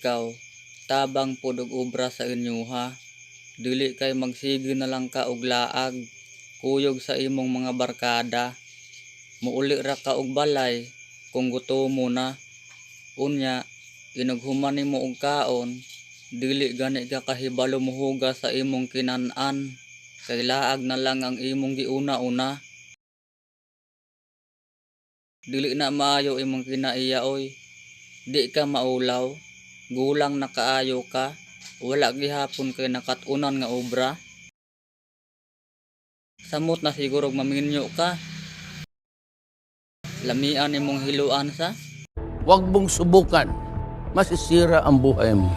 Ikaw, tabang pud og obra sa inyoha. Dili kay magsige na lang ka og laag, kuyog sa imong mga barkada. Muuli ra ka og balay kung gutomo na. Unya, inughuman nimo og kaon, dili gani ka kahibalo mohugas sa imong kinan-an kay laag na lang ang imong giuna-una. Dili na maayo imong kinaiya, oy. Di ka maulaw, gulang na kaayo ka, wala gihapon kay nakat-unan nga obra. Samot na siguro maminyo ka. Lamian imong hiloan sa. Huwag mong subukan. Masisira ang buhay mo.